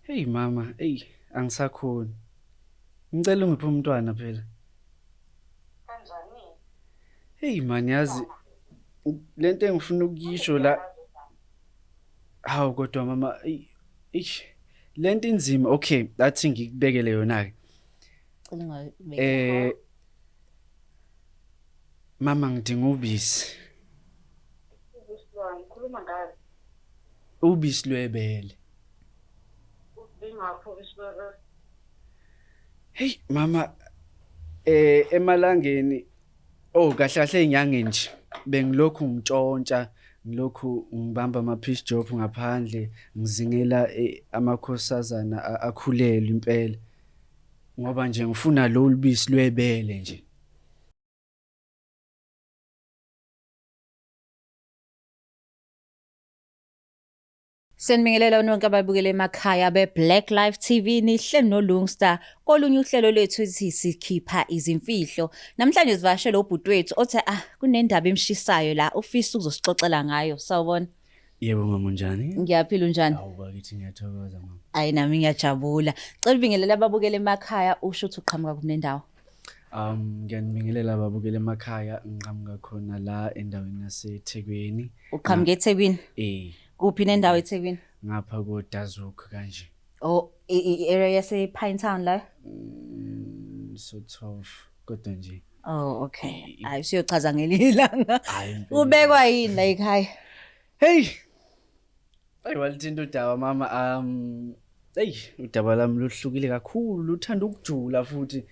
Hey mama, ey angisakhoni. Ngicela ungiphe umntwana phela. Kanjani? Hey man yazi lento engifuna ukuyisho la Hawu kodwa mama ey eish lento inzima okay athi ngikubekele yona ke. Cela ungabeka. Eh mama ngidinga ubisi. Ubisi lwami khuluma ngalo. Ubisi lwebele. Udingaphi ubisi lwebele? Hey mama emalangeni oh kahle kahle inyangeni nje bengilokhu ngitshontsha ngilokhu ngibamba ama piece job ngaphandle ngizingela amakhosazana akhulelwe impela ngoba nje ngifuna lolu bisi lwebele nje. Senibingelela nonke ababukele emakhaya be-Black Life TV nihle noLungstar kolunye uhlelo lwethu ethi sikhipha izimfihlo. Namhlanje sivakashele ubhuti wethu othe ah kunendaba emshisayo la ufisa ukuzosixoxela ngayo. Sawubona. Yebo mama unjani? Ngiyaphila unjani? Awu bakithi ngiyathokoza mama. Ayi nami ngiyajabula. Cela ubingelele ababukele emakhaya usho ukuthi uqhamuka kunendawo. Ngiyanibingelela ababukele emakhaya ngiqhamuka khona la endaweni yaseThekwini. Uqhamuka eThekwini? Eh. Kuphi nendawo eThekwini? Ngapha koDazook kanje. Oh, i-area yase Pine Town la? Sort of kodwa nje. Oh, okay. Hayi usiyochaza ngelinye ilanga. Hayi impela. Ubekwa yini la ekhaya? Hey. Ayi walithinta udaba mama hey udaba lami luhlukile kakhulu luthanda ukujula futhi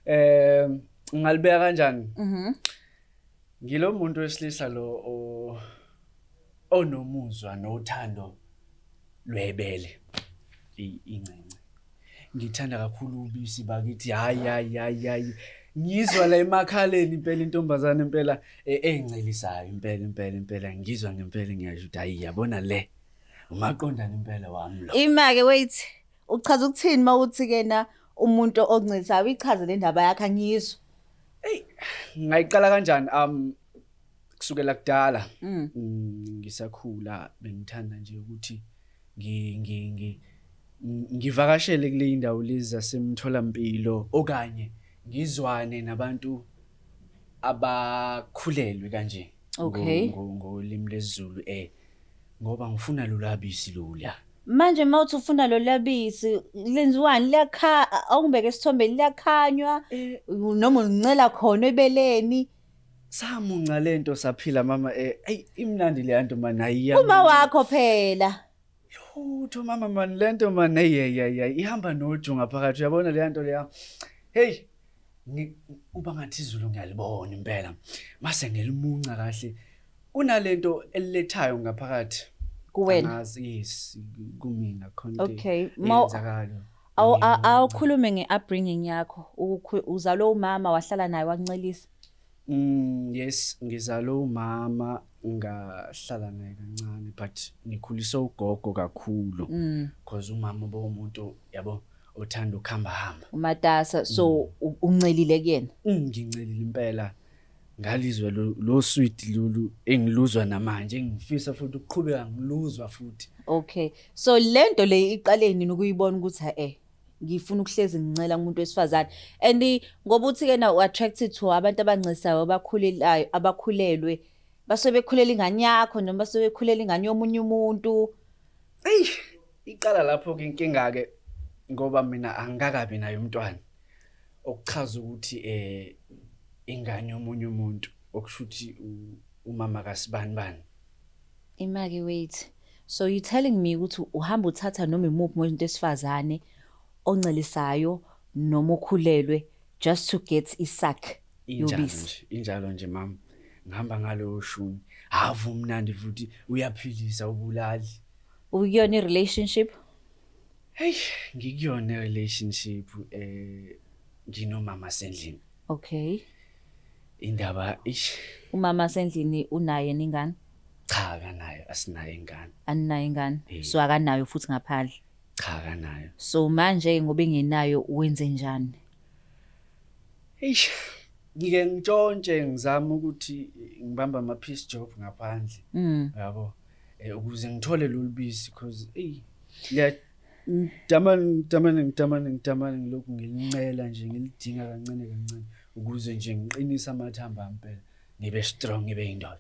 eh ngalibeka kanjani? Mhm. Ngilo muntu wesilisa lo onomuzwa nothando lwebele incinci. Ngithanda kakhulu ubisi bakithi hayi hayi hayi hayi ngizwa la emakhaleni impela intombazane impela encelisayo impela impela impela ngizwa ngempela ngiyasho ukuthi hayi yabona le umaqondana impela wami lo. Ima-ke wait uchaza ukuthini uma uthi kena umuntu oncelisayo ichaze le ndaba yakhe angiyizwa. Hey ngayiqala kanjani kusukela kudala ngisakhula bengithanda nje ukuthi ngivakashele kule indawo lezi zasemtholampilo okanye ngizwane nabantu abakhulelwe kanje Okay. Ngolimi lesiZulu ngoba ngifuna lolabisi loluya. Manje uma uthi ufuna lolabisi lenziwani liyakha awungibeke esithombeni liyakhanywa noma uncela khona ebeleni. Samunca lento saphila mama ayi imnandi le nto man ayi Uma wakho phela. Lutho mama man lento man hey hey hey ihamba noju ngaphakathi uyabona le nto leya. Hey uba ngathi izulu ngiyalibona impela. Mase ngelimunca kahle kunalento elilethayo ngaphakathi. Kuwena. Angazi yes kumina khona. Okay, Yenzakalo. Awukhulume nge-upbringing yakho. Uzalwe umama wahlala naye wakuncelisa. Yes, ngizalwe umama ngahlala naye kancane but ngikhuliswe ugogo kakhulu because umama ubewumuntu yabo othanda ukuhamba hamba. Umatasa so uncelile kuyena. Ngincelile impela ngalizwa lo sweet lolu engiluzwa namanje engifisa futhi ukuqhubeka ngiluzwa futhi. Okay. So lento le iqale nini ukuyibona ukuthi ngifuna ukuhlezi ngincela kumuntu wesifazane and ngoba uthi ke na attracted to abantu abancisayo abakhulelayo abakhulelwe basuke bekhulela ingane yakho noma basuke bekhulela ingane yomunye umuntu. Ey iqala lapho ke inkinga ke ngoba mina angikakabi naye umntwana okuchaza ukuthi ingane yomunye umuntu okusho ukuthi umama kasibani bani. Imake wait. So you telling me ukuthi uhamba uthatha noma imuphi umuntu wesifazane oncelisayo noma okhulelwe just to get isack Injalo yobisi. nje, injalo nje mama. Ngihamba ngalowo shuni. Havu umnandi futhi uyaphilisa ubulali. Ukuyona i-relationship? Hey, ngikuyona relationship nginomama sendlini. Okay. Indaba ish. Umama sendlini unaye ningane? Cha akanayo, asinayo ingane. Aninayo ingane. So akanayo futhi ngaphandle. Cha akanayo. So manje ngoba engenayo wenze njani? Eish, ngike ngitshontshe ngizama ukuthi ngibambe ama piece job ngaphandle. Yabo. Ukuze ngithole lolu bisi because ey liya Ngidamane ngidamane ngidamane ngidamane ngilokhu ngilincela nje ngilidinga kancane kancane ukuze nje ngiqinise amathambo ami phela ngibe strong ngibe indoda.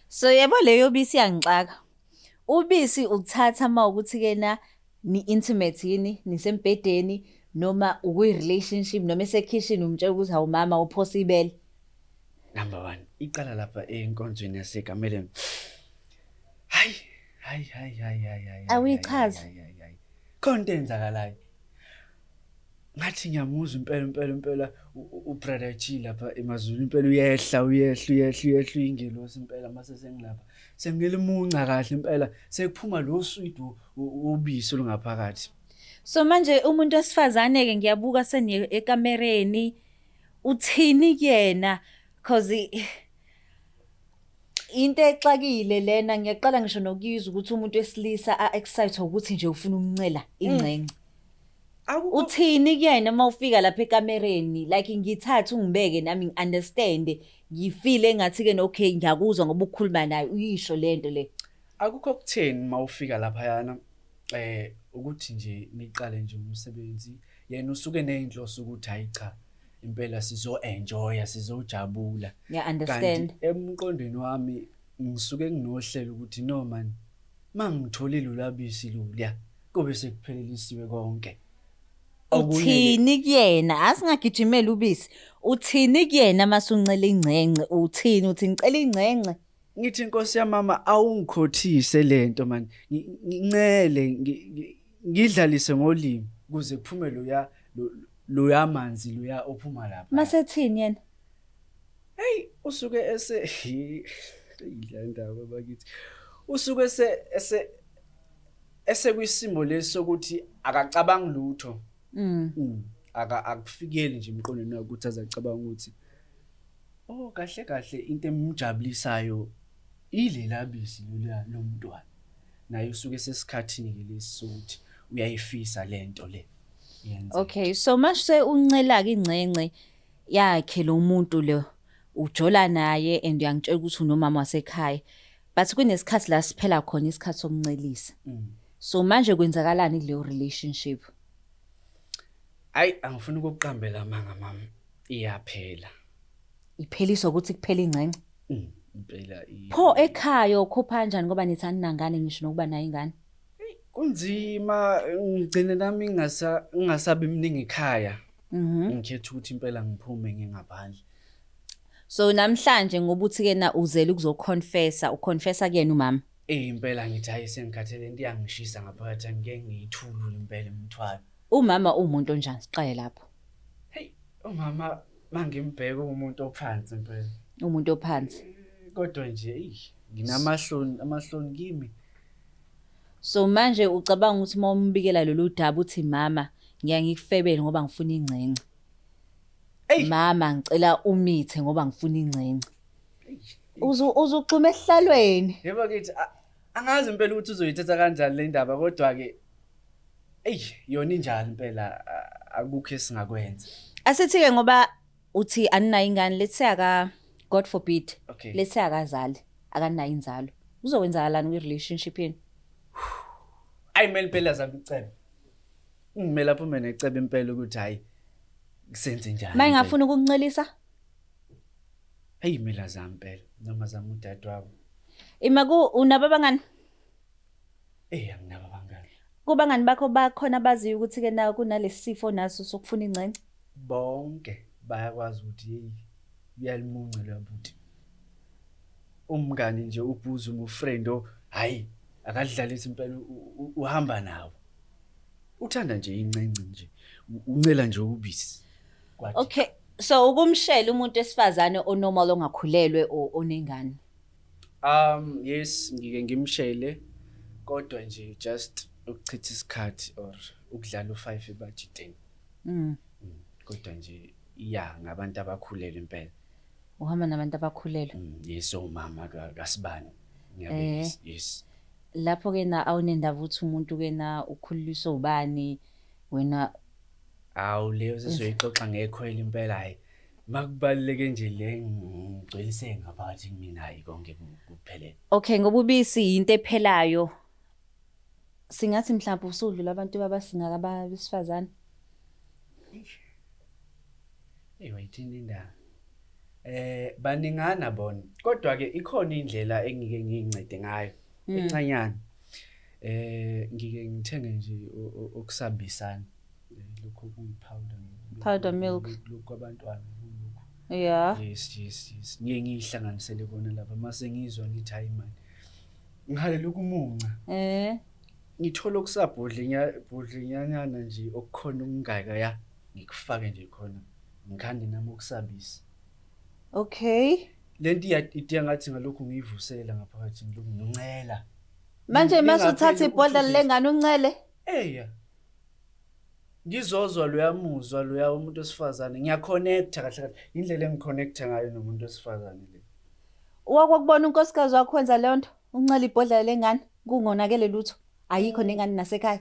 So yebo leyo bisi iyangixaka. Ubisi ukuthatha uma ukuthi kena ni intimate yini nisembhedeni noma ukwi relationship noma esekhishini umtshela ukuthi hawu mama uphosa ibele. Number 1 iqala lapha enkonzweni yasekameleni. Hayi hayi hayi hayi hayi hayi. Awuyichazi. Khona into eyenzakalayo. Ngathi ngiyamuzwa impela impela impela ubrother G lapha emazulu impela uyehla uyehla uyehla uyehla uyingelosi impela mase sengilapha. Sengilimunca kahle impela sekuphuma lo sweet ubisi olungaphakathi. So manje umuntu wesifazane ke ngiyabuka seniye ekamereni uthini kuyena cause into exakile lena ngiyaqala ngisho nokuyizwa ukuthi umuntu wesilisa a-excite ukuthi nje ufuna ukuncela ingcence. Uthini kuyena uma ufika lapha ekamereni like ngithathe ungibeke nami ngi-understand ngifile engathi-ke okay ngiyakuzwa ngoba ukhuluma naye uyisho le nto le. Akukho kutheni uma ufika laphayana ukuthi nje niqale nje umsebenzi yena usuke nezinhloso ukuthi hayi cha impela sizo enjoya sizojabula. Yeah, understand. Kanti emqondweni wami ngisuke nginohlelo ukuthi no man mangitholile ulabisi loluya kube sekuphelelisiwe konke. Uthini kuyena asingagijimeli ubisi uthini kuyena masuncela ingcence uthini uthi ngicela ingcence. Ngithi Nkosi yamama awungikhothise lento man ngincele ngidlalise ngolimi kuze kuphume loya loya manzi loya ophuma lapha. Masethini yena? Hey usuke ese idla indaba bakithi. Usuke ese ese esekwisimo lesi sokuthi akacabangi lutho. Aka akufikeli nje emqondweni wakhe ukuthi azacabanga ukuthi oh kahle kahle into emjabulisayo ilela bisi loluya lomntwana. Naye usuke sesikhathini ke lesi sokuthi uyayifisa lento le. Yenzeke. Okay, so mase uncela ke ingcence yakhe lo muntu lo ujola naye and uyangitshela ukuthi unomama wasekhaya. But kunesikhathi la siphela khona isikhathi sokuncelisa. So manje kwenzakalani kuleyo relationship? Ayi angifuni ukuqambela amanga mama. Iyaphela. Ipheliswa ukuthi kuphela ingcence. Impela Pho ekhaya ukhupha kanjani ngoba nithi aninangane ngisho nokuba nayo ingane? Kunzima ngigcine nami ngingasa ngingasabi mningi ekhaya. Ngikhetha ukuthi impela ngiphume ngingaphandle. So namhlanje ngoba uthi ke na uzele ukuzoconfessa, uconfessa kuyena umama. Eh impela ngithi hayi sengikhathele into iyangishisa ngaphakathi angike ngiyithulule impela imithwalo. Umama uwumuntu onjani siqale lapho? Hey umama mangimbheka umuntu ophansi impela. Umuntu ophansi. Kodwa nje eyi nginamahloni amahloni kimi. So manje ucabanga ukuthi uma umbikela lolu daba uthi mama ngiya ngikufebele ngoba ngifuna ingcence. Eyi. Mama ngicela umithe ngoba ngifuna ingcence. Uzuxhuma esihlalweni. Yebo kithi angazi impela ukuthi uzoyithatha kanjani le ndaba kodwa ke eyi yona injalo impela akukho esingakwenza. Asithi ke ngoba uthi aninayo ingane let's say aka God forbid Okay. let's say akazali akanayo inzalo. Kuzokwenzakalani kwi relationship yenu? Ayi kumele impela zami icebe. Ngimele aphume necebe impela ukuthi hayi kusenze njani. Uma engafuna ukukuncelisa? Hey kumele azame impela noma zama udadewabo. Ima ku unabo abangani? Eh anginabo abangani. Kubangani bakho bakhona abaziyo ukuthi ke na kunalesi sifo naso sokufuna ingcence? Bonke bayakwazi ukuthi hey uyalimunca lo buti. Umngani nje ubhuza umfriend o hayi akadlalisi impela uhamba nawo. Uthanda nje incenci nje. Uncela nje ubisi. Kwathi. Okay, so ukumshela umuntu wesifazane onormal ongakhulelwe or onengane. Yes ngike ngimshele kodwa nje just ukuchitha isikhathi or ukudlala u5 ebudgetini. Kodwa nje ya ngabantu abakhulelwe impela. Uhamba nabantu abakhulelwe. Yes omama kaSibani. Ngiyabekisa. Yes. Lapho ke na awunendaba ukuthi umuntu ke na ukhuliswa ubani wena. Awu leyo sizoyixoxa ngekhwela impela hayi. Makubaluleke nje le ngigcwelise ngaphakathi kumina hayi konke kuphelele. Okay ngoba ubisi into ephelayo. Singathi mhlawumbe usudlula abantu abasingaka abesifazane. Eyi wayithinta indaba. Baningana bona. Kodwa ke ikhona indlela engike ngiyincede ngayo. Encanyana. Ngike ngithenge nje okusambisana. Lokho kuyi-powder. Powder milk. Lokhu kwabantwana lokhu. Yeah. Yes, yes, yes. Ngiye ngiyihlanganisele kona lapha mase ngizwa ngithi hayi man. Ngihalela ukumunca. Ngithola okusabhodlinya bhodlinyana nje okukhona okungaka ya ngikufake nje khona ngikhande nami okusabisi. Okay. Lento idinga ngathi ngalokhu ngiyivusela ngaphakathi ngilokhu ngincela. Manje mase uthatha Ningapheli ibhodla u-two days. lengane uncele. Eya. Ngizozwa loya muzwa loya umuntu wesifazane ngiyaconnecta kahle kahle indlela engiconnecta ngayo nomuntu wesifazane le. Wakwakubona unkosikazi wakho wenza leyo nto, uncela ibhodlela lengane, kungonakele lutho. Ayikho nengane nasekhaya.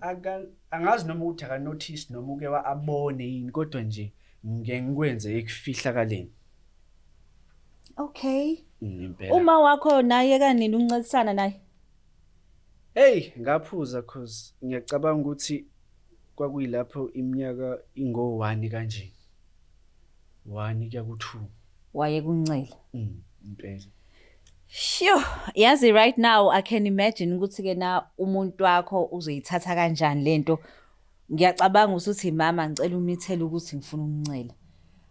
Aka angazi noma ukuthi akanotice noma uke abone yini kodwa nje ngike ngikwenze ekufihlakaleni. Okay. Impela. Uma wakho naye kanini uncelisana naye? Hey, ngaphuza cause ngiyacabanga ukuthi kwakuyilapho iminyaka ingo-1 kanje. 1 kuya ku-2. Wayekuncela. Impela. Sure, yazi right now I can imagine ukuthi ke na umuntu wakho uzoyithatha kanjani lento. Ngiyacabanga usuthi mama ngicela umithele ukuthi ngifuna ukuncela.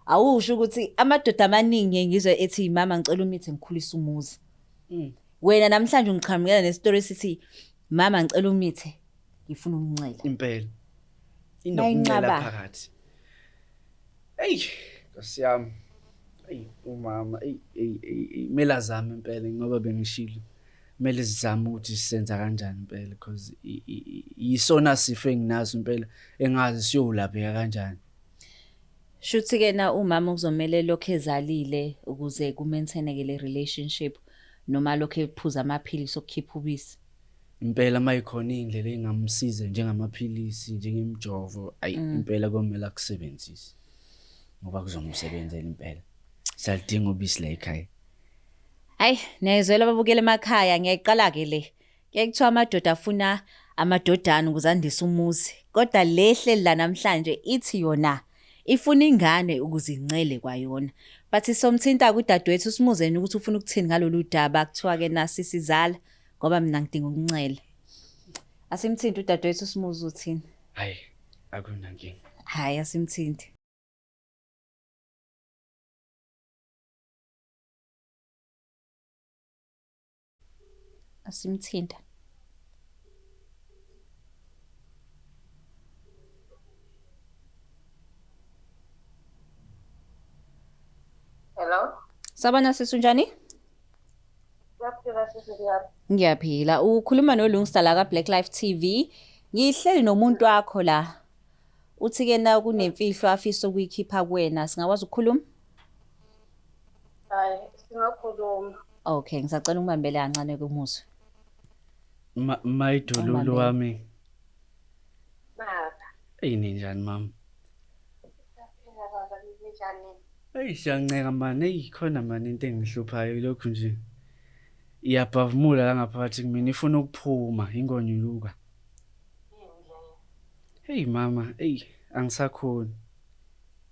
Awusho ukuthi amadoda amaningi ngizwe ethi mama ngicela umithe ngikhulise umuzi. Wena namhlanje ungiqhamukela nestory sithi mama ngicela umithe ngifuna ukuncela. Impela. Inokuncela Mayinqaba. phakathi. Ey, Nkosi yami. Ey, umama, ey ey ey kumele azame impela ngoba bengishilo. Kumele sizame ukuthi sisenza kanjani impela because yisona sifo enginaso impela engazi siyolapheka kanjani. Shuthi ke na umama kuzomela lokho ezalile ukuze kumaintaineke le relationship noma lokho ephuza amaphilisi okukhipha ubisi. Impela mayikhona indlela engamsiza njengamaphilisi njengemijovo ayi impela komele akusebenzise ngoba kuzomsebenzela impela. Siyalidinga ubisi la ekhaya. Hayi, niyayizwela ababukela emakhaya ngiyayiqala ke le. Kuyaye kuthiwa amadoda afuna amadodana ukuze andise umuzi. Kodwa le hleli la namhlanje ithi yona ifuna ingane ukuze incele kwayona. Bathi somthinta kudadewethu simuzeni ukuthi ufuna ukuthini ngalolu daba kuthiwa ke nasi sizala ngoba mina ngidinga ukuncela. Asimthinte udadewethu simuze uthini. Hayi, akunankinga. Hayi asimthinte. Asimthinta. Hello? Sabona sisi unjani? Ngiyaphila sisi ngiyaphi? Ngiyaphila. Ukhuluma noLungsta la ka Black Life TV. Ngihleli nomuntu wakho la. Uthi ke na kunemfihlo afisa ukuyikhipha kuwena. Singakwazi ukukhuluma? Hayi, singakhuluma. Okay, ngisacela ukubambele kancane kumuzwe. Mayidululu Ungibambele. wami. Baba. Ey ninjani mama? Ngiyaphila baba, ninjani? Eyi siyanceka mani, eyi khona mani into engihluphayo lokhu nje. Iyabhavumula la ngaphakathi kumina ifuna ukuphuma ingonyuluka. Yini leyo? Hey mama, eyi angisakhoni.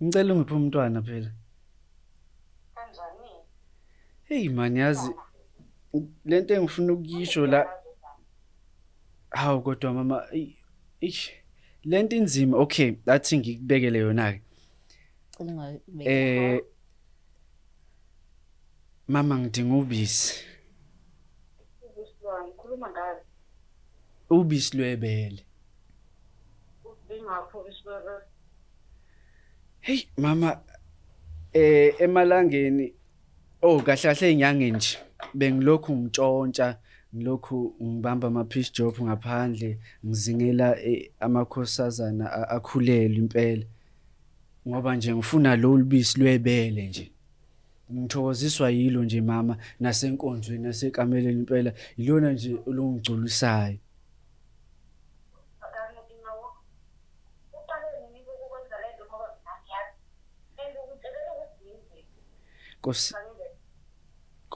Ngicela ungiphe umntwana phela. Kanjani? Hey man yazi lento engifuna ukuyisho la hawu kodwa mama eish lento inzima. Okay, athi ngikubekele yona ke. Cela ungabeki. Mama ngidinga ubisi. Ubisi lwami, khuluma ngalo. Ubisi lwebele. Udingaphi ubisi lwebele? Hey mama, emalangeni oh kahle kahle inyangeni nje bengilokhu ngitshontsha, ngilokhu ngibamba ama piece job ngaphandle, ngizingela amakhosazana akhulelwe impela. Ngoba nje ngifuna lo lubisi lwebele nje. Ngithokoziswa yilo nje mama, nasenkonzweni nasekameleni impela ilona nje olungigculisayo.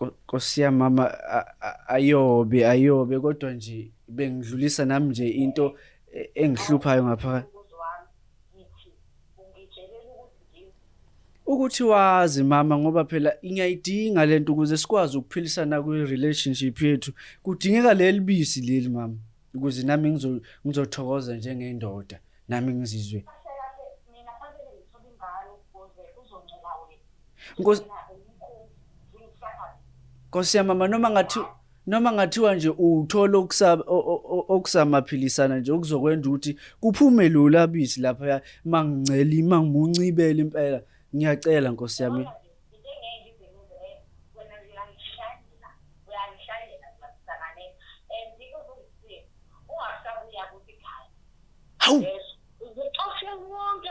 Nkosi yami mama, ayobe ayobe kodwa nje Bengidlulisa nami nje into engihluphayo ngaphakathi. Ukuthi wazi mama ngoba phela ngiyayidinga lento ukuze sikwazi ukuphilisana kwi-relationship yethu. Kudingeka leli bisi leli mama ukuze nami ngizothokoza njengendoda nami ngizizwe. Nkosi Nkosi yami mama noma ngathi noma ngathiwa nje uthola okusamaphilisana nje okuzokwenza ukuthi kuphume lula bisi lapha mangincela mangimuncibela impela ngiyacela Nkosi yami. Hawu! Uxoshe wonke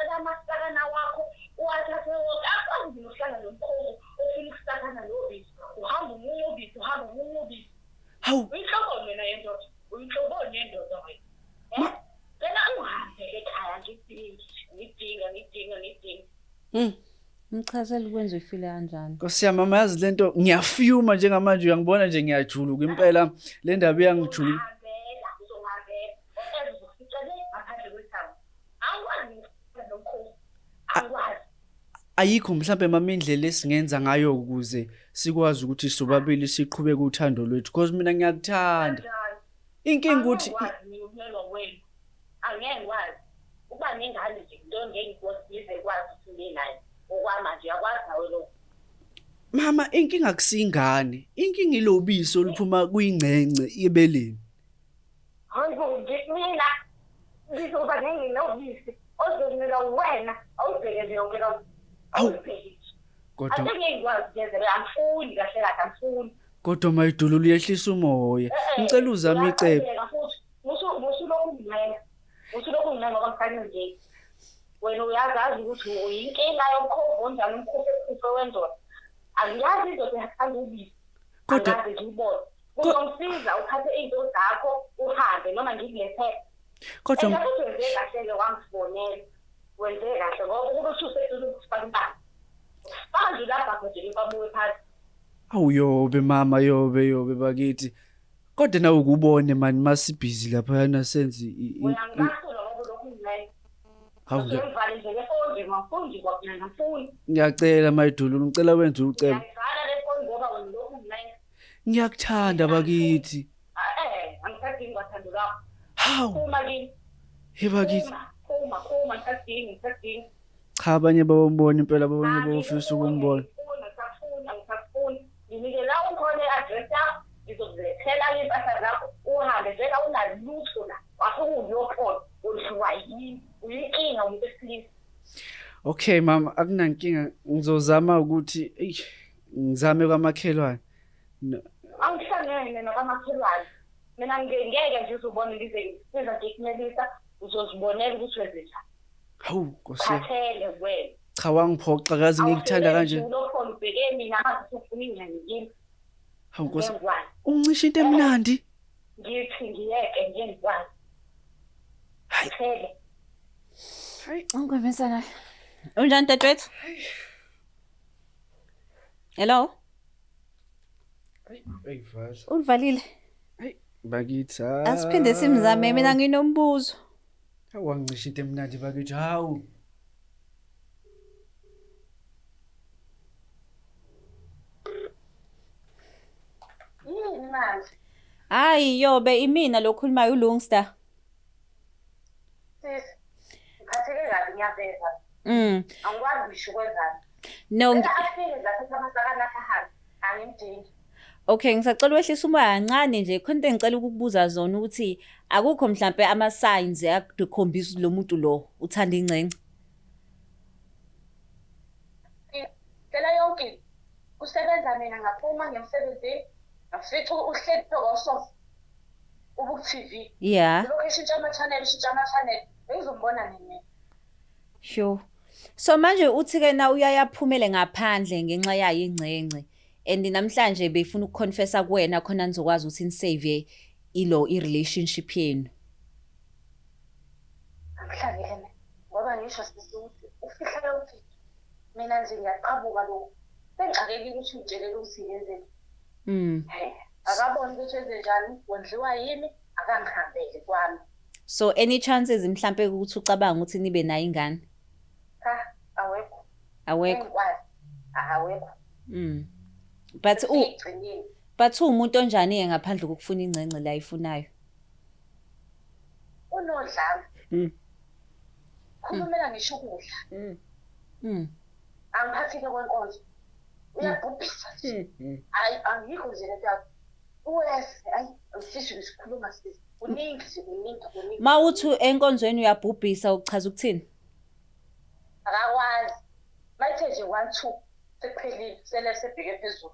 lamasakana wakho uwathathe wonke akwazi nokuhlala nomkhovu ofuna ukusakana nobisi uhamba umunye ubisi uhamba umunye ubisi. Hawu! Uyinhloboni wena yendoda uyinhloboni yendoda wena. Cela uhambe ekhaya ngidinga ngidinga ngidinga ngidinga. Mchazele ukwenza uyifile kanjani. Nkosi yami mama yazi lento ngiyafuma njengamanje uyangibona nje ngiyajuluka impela le ndaba iyangijuluka. Uzongihambela uzongihambela uzokuficele ngaphandle kwethango. Angikwazi ukuhlala nomkhovu. Angikwazi. Ayikho mhlambe mama indlela esingenza ngayo ukuze sikwazi ukuthi sobabili siqhubeke uthando lwethu because mina ngiyakuthanda. Kanjani? Inkinga ukuthi Angikwazi mina ukumelwa wena. Angeke ngikwazi. Ukuba nengane nje into engeke ngize kwazi ukuthi ngibe nayo. Okwamanje uyakwazi nawe lokho. Mama inkinga akusingane, inkinga ilobisi oluphuma kuyingcence ebeleni. Hayi bo mina ngizoba nginobisi ozomela wena awubheke nje ubheka Awu. awubheke. Kodwa Angeke ngikwazi ukugezela angifuni kahle kahle angifuni. kodwa mayidululu uyehlisa umoya. Ngicela uzame icebo. Musu musu lokungincenga. Musu lokungincenga ngoba ngifanele nje. Wena uyazazi ukuthi uyinkinga yomkhovu onjani umkhovu ekhuphe wendoda. Angiyazi indoda iyathanda ubisi. Kodwa Angaze ngiyibone. Uzongisiza uthathe izinto zakho uhambe noma ngikulethele. kodwa And futhi wenze kahle-ke wangifonela. Wenze kahle ngoba ukube ususeduze ukufaka impama. Faka nje lapha nje impamuke phansi. awuyobe mama yobe yobe bakithi. Kodwa nawe ukubone mani masibhizi lapha senze Uyangicasula ngoba lokhu ungincenga. hawu Ngivale nje le foni nje ngifuni nje kwamina ngifuni. ngiyacela mayidululu ngicela wenze ucebo. Ngiyayivala le foni ngoba wena lokhu ungincenga. Ngiyakuthanda bakithi. Angisadingi kwathando lwakho. Hawu Phuma kimi. he bakithi. Phuma, phuma, phuma ngisadingi, ngisadingi. Cha abanye bayombona impela abanye bayofisa ukumbona. Angifuni, ngisafuna, ngisafuna. Nginike la ukhona i-address yakho, ngizokulethela iy'mpahla zakho, uhambe njenga unalutho la. Wafika uyophola, udliwa yini? Uyinkinga umuntu wesilisa. Okay mama akunankinga ngizozama ukuthi eyi ngizame kwamakhelwane. Angihlangene nakamakhelwane. Mina ngeke nje uzobona ngize ngisiza ngikumelisa, uzozibonela ukuthi wenze njani. Hawu Nkosi yami. Khathele wena. Cha wangiphoxa kazi ngikuthanda kanje. Ulophola ubheke mina manje usufuna ingane kimi. Hawu Nkosi. Ngeke ngikwazi. Uncisha into emnandi. Ngithi ngiyeke ngeke ngikwazi. Hayi. Khathele. Ungibambisana. Unjani dadewethu? Hello, Ayivala. ulivalile. Bakithi. Asiphinde simzame mina nginombuzo. Hawu wangicisha into emnandi bakithi. Hawu. Yini manje? Hayi yobe imina lokhulumayo uLungster. Sisi, ngiphatheke kabi ngiyaveza. Angikwazi ngisho ukwenzani. No Cela afike nje athathe amasakana akhe ahambe. Angimdingi. Okay, ngisacela wehlisa umoya kancane nje. Khona into engicela ukukubuza zona ukuthi akukho mhlambe ama signs akukhombisa lo muntu lo uthanda ingcence. Cela yonke into. Kusebenza mina ngaphuma ngemsebenzini. Ngafica uhleli phezu kosofa. Ubuku TV. Yeah. Lokhu eshintsha ama-channel, eshintsha ama-channel. Bengizombona nini mina? Sure. So manje uthi ke na uyayaphumele ngaphandle ngenxa yayo ingcence. And namhlanje befuna ukuconfessa kuwena khona nizokwazi ukuthi nisave ilo i-relationship yenu. Angihlangene. Ngoba ngisho sisi ukuthi ufihla yonke into. Mina nje ngiyaqhabuka lokhu. Sengixakekile ukuthi ungitshelele ukuthi ngenzeni. Hey. Akaboni ukuthi enzenjani, wondliwa yimi, akangihambele kwami. So any chances mhlampe ukuthi ucabanga ukuthi nibe nayo ingane? Cha, awekho. Awekho. Engikwazi. Awekho. But u Seyigcinile. but uwumuntu onjani ke ngaphandle kokufuna ingcengce la ayifunayo? Unodlame. Khulumela ngisho ukudla. Angiphathike kwenkonzo. Uyabhubhisa nje. Hayi, angikho nje lento yakho. Uwese, hayi, ngisisho sikhuluma sisi. Kuningi nje, kuningi, kuningi. Mawuthi enkonzweni uyabhubhisa uchaza ukuthini? Akakwazi. Mayithe nje 1 2 sekuphelile, sele sebheke phezulu.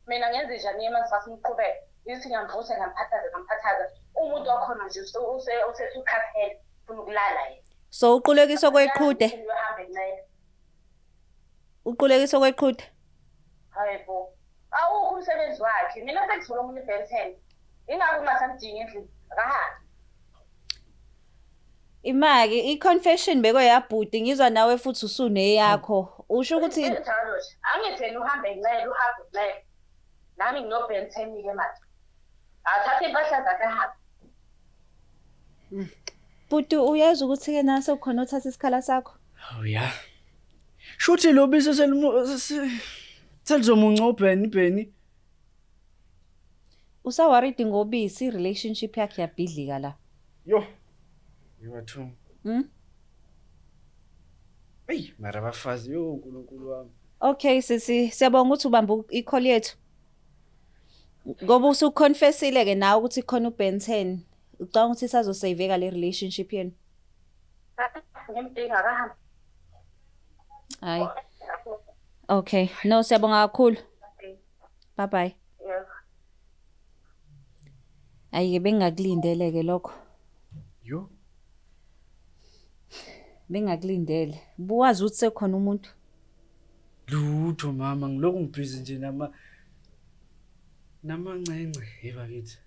Mina ngenze njani uma ngisase ngiqhubeke? Ngithi ngiyamvusa ngiyamphathaza ngiyamphathaza. Umuntu wakhona nje usethi ukhathele, ufuna ukulala yena. So uqulekiswa kweqhude, Uhambe encela. uqulekiswa kweqhude. Hayi bo. Awukho umsebenzi wakhe. Mina sengithola omunye uBen 10. Ingakho ungasamdingi endlini. Akahambi. Imaki i-confession bekweyabhuti ngizwa nawe futhi usuneyakho. Usho ukuthi Njalo nje. Angithi yena uhambe encela, uhambe encela. Nami ngino-Ben 10 ke manje. Athathe impahla zakhe ahambe. Bhuti uyazi ukuthi ke nase kukhona othatha isikhala sakho. Oh ya. Shuthi lo bisi selimu selizomunca uBen Benny. Usaworried ngobisi relationship yakhe yabhidlika la. Yo. You are too. Ey, mara abafazi yo uNkulunkulu wami. Okay sisi siyabonga ukuthi ubambe i-call yethu. Ngoba usuconfessile ke nawe ukuthi khona uBen 10. Ucabanga ukuthi isazosaveka le relationship yenu? Ngimdinga akahambe. Hayi. Okay. No siyabonga kakhulu. Bye bye. Yebo. Ayike bengakulindele ke lokho. Yo. Bengakulindele. Buwazi ukuthi sekhona umuntu. Lutho mama, ngilokhu ngibhizi nje nama namancence yebakithi.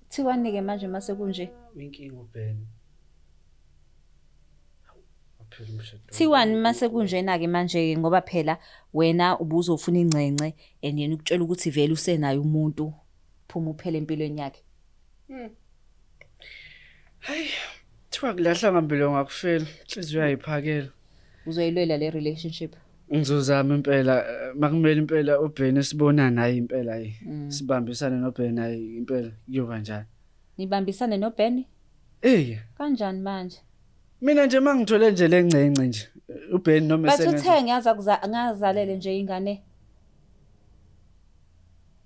Kuthiwani ke manje mase kunje? Inkinga uBen. Waphela umshado. Kuthiwani mase kunjena ke manje ngoba phela wena ubuzofuna ingcence and yena ukutshela ukuthi vele usenayo umuntu phuma uphele empilweni yakhe. Hayi, thiwa kulahla ngambilo ngakufela. Inhliziyo ayiphakela. Uzoyilwela le relationship. Ngizozama impela makumele impela uBen sibonane hayi impela hayi. Sibambisane noBen hayi impela kuyoba njani. Nibambisane noBen Eh, kanjani manje? mina nje mangithole nje lencence nje uBen noma But esengenza. uthe ngiyaza ngazalele nje ingane.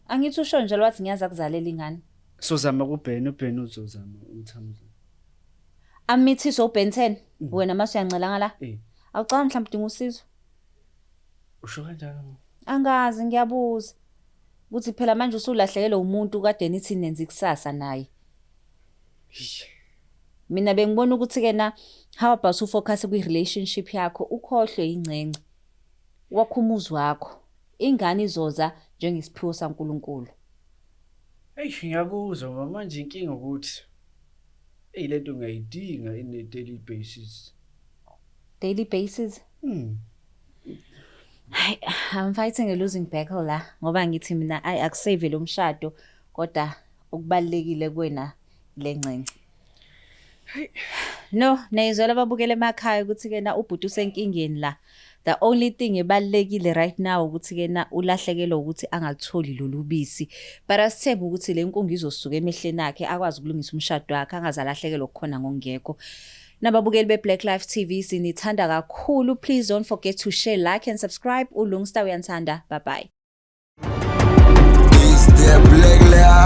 Angithi usho nje wathi ngiyaza kuzalela ingane. Sozama kuBen, uBen uzozama umthamuzana. Amithiso uBen 10 wena mase uyancela ngala. Eh, Awucabanga mhlawumbe udinga usizo? usho kanjalo mama. Angazi ngiyabuza. Ukuthi phela manje usulahlekelwe umuntu kade nithi nenza ikusasa naye. Eish. Mina bengibona ukuthi ke na how about ufocus kwi relationship yakho ukhohlwe ingcence. Wakho umuzi wakho. Ingane izoza njengesiphiwo saNkuluNkulu. Eish ngiyakuzwa mama manje inkinga ukuthi ey lento ngiyayidinga in a daily basis. Daily basis. Hayi, I'm fighting a losing battle la ngoba ngithi mina ayi akusave lo mshado kodwa okubalekile kuwena lencence. No, nayizwela ababukele emakhaya ukuthi ke na ubhuti usenkingeni la. The only thing ebalekile right now ukuthi ke na ulahlekelwe ukuthi angalitholi lolu bisi. But asithembe ukuthi le nkungu izosuka emehleni akhe akwazi ukulungisa umshado wakhe angazalahlekelwa okukhona ngokungekho. Nababukeli be-Black Life TV sinithanda kakhulu. Please don't forget to share, like and subscribe. Ulungsta uyanithanda. Bye bye. It's the Black Life.